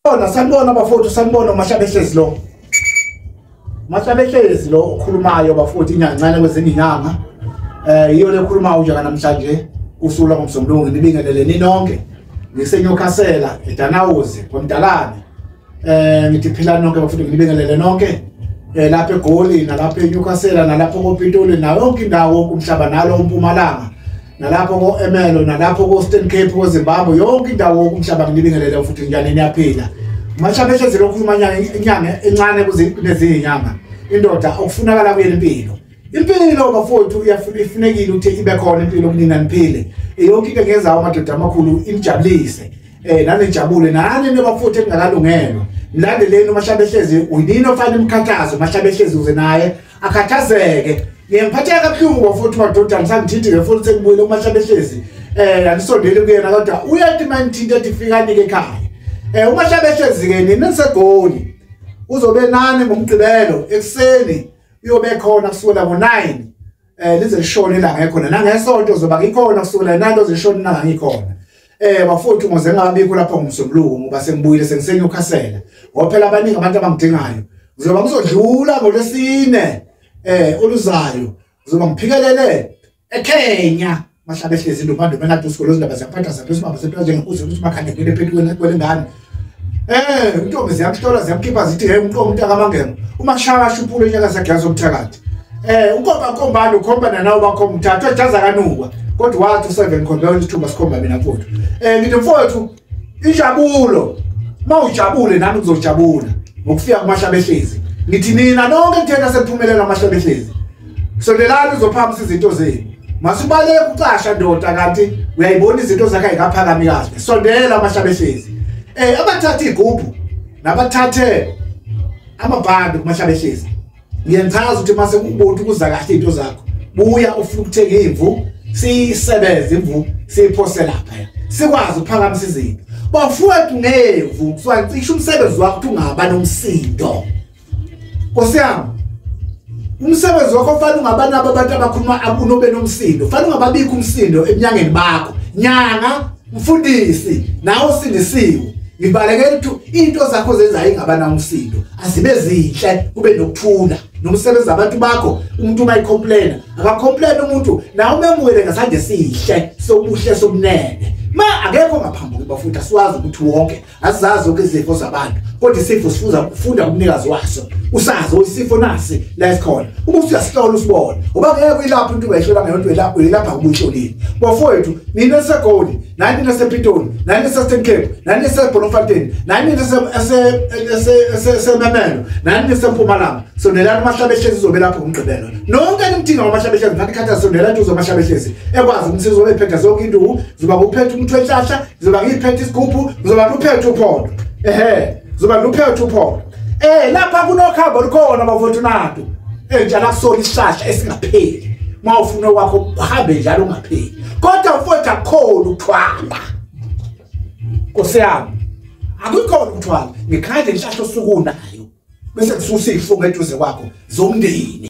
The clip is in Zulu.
Sanibona bafowethu, sanibona Mahlabehlezi lo. Mahlabehlezi lo okhulumayo bafowethu, inyanga encane kwezinye inyanga. Yiyo lekhulumayo nje namhlanje usuku lwaNgomsombuluko, nibingelele ninonke. NgiseNewcastle eDanawuzi kwaMdalane. Ngithi philani nonke bafowethu, nginibingelele nonke. Lapha eGoli nalapha eNewcastle nalapho koPitoli nayo yonke indawo umhlaba nalo uMpumalanga. Nalapho ko-Emelo nalapho ko-Eastern Cape ko-Zimbabwe, yonke indawo umhlaba nginibingelele futhi njani niyaphila. Mahlabehlezi lo khuluma inyanga encane kunezinye inyanga. Indoda okufunakala kuyena impilo. Impilo bafowethu ifunekile ukuthi ibe khona impilo kunina niphile. Yonke into engenzayo amadoda amakhulu inijabulise. Nanijabule nani nibafowethu engingakalungelwa. Mlandeleni uMahlabehlezi, uyinini ofana imkhathazo uMahlabehlezi uze naye akhathazeke. Ngiyangiphatheka kabuhlungu bafowethu madoda, ngisangithinti-ke futhi sengibuyele kuMahlabehlezi. Angisondeli kuyena kodwa uyathi uma ngithinta ethi fikani-ke ekhaya. UMahlabehlezi-ke nini niseGoli uzobe nani ngoMgqibelo ekuseni, uyobe khona kusukela ngo-9 lize lishone ilanga ekhona, nangesonto uzoba ngikhona kusukela 9 lize lishone ilanga ngikhona. Bafowethu ngoze ngingabikho lapho ngoMsombuluko ngoba sengibuyile sengiseNewcastle. Ngoba phela abaningi abantu abangidingayo. Ngizoba ngizodlula ngoLwesine oluzayo, ngizoba ngiphikelele eKenya. Mahlabehlezi into manje ngathi usikolo izindaba ziyaphatha zapha isimama sento njengenkuzi ukuthi makhanda ngene phethu kwelengane. Intombi ziyamhlola ziyamkhipha zithi hey umntu umntaka uma kushaya shuphule inyaka zakhe zomthakathi. Ukhomba khombani ukhombana nawe bakhomba umthathu ejaza kanuka. Kodwa wathi u7 khomba isithupha sikhomba mina mfowethu. Ngithi mfowethu injabulo mawujabule nami ngizojabula ngokufika kuMahlabehlezi. Ngithi nina nonke kuthena sephumelela Mahlabehlezi. Sondelani uzophakamisa izinto zenu. Masubaleke ucasha ndoda kanti uyayibona izinto zakhe ayikaphakami kahle. Sondela Mahlabehlezi. Abathatha igubhu nabathathe amabhandi kuMahlabehlezi. Ngiyanchaza ukuthi mase ubontu kuza kahle izinto zakho. Buya ufuna ukuthenga imvu, siyisebenze imvu, siyiphose lapha. Sikwazi ukuphakamisa izinto. Bafowethu ngemvu, kusuka umsebenzi wakho ukuthi ungaba nomsindo. Nkosi yami, umsebenzi wakho fanele ungaba nabo abantu abakhuluma abunobe nomsindo, fanele ungababikho umsindo eminyangeni bakho. Nyanga, mfundisi, nawe usindisiwe. Ngibalekela ukuthi into zakho zenzayo ingaba nomsindo, azibe zinhle, kube nokuthula. Nomsebenzi abantu bakho, umuntu uma ecomplaina, akacomplain umuntu, nawe umemukele ngesandla esihle, sobuhle sobunene. Ma akekho ngaphambi bafutha siwazi ukuthi wonke azazi zonke izifo zabantu, kodwa isifo sifuza ufunda kumnikazi waso, usazi isifo nasi la esikhona, uma usuyasihlola usibone uba ngeke uyilapha into uyayihlola ngeyonto uyilapha uyilapha kubuhlolile. Bafowethu nina eseGoli, nani nasePitoli, nani naseEastern Cape, nani naseBloemfontein, nani naseMemelo, nani naseMpumalanga, sondelani uMahlabehlezi uzobe lapho ngoMgqibelo. Nonke nimdinga uMahlabehlezi ngathi khatha sondelani uzo Mahlabehlezi ekwazi umsizo obephethe zonke induku, zoba uphethe umthu wenhlahla, zoba ngiphethe isigubhu, zoba uphethe uphondo. Zoba uphethe uphondo. Lapha kunokhambo lukhona bafowethu nato. Njalo akusola isihlahla esingapheli. Mawufuna kwakho uhambe njalo ungapheli. Kodwa mfowethu akukhona ukuthwala. Nkosi yami, akukhona ukuthwala. Ngikhande inhlahla osuku nayo. Bese kususa izifungo eduze kwakho zomndeni.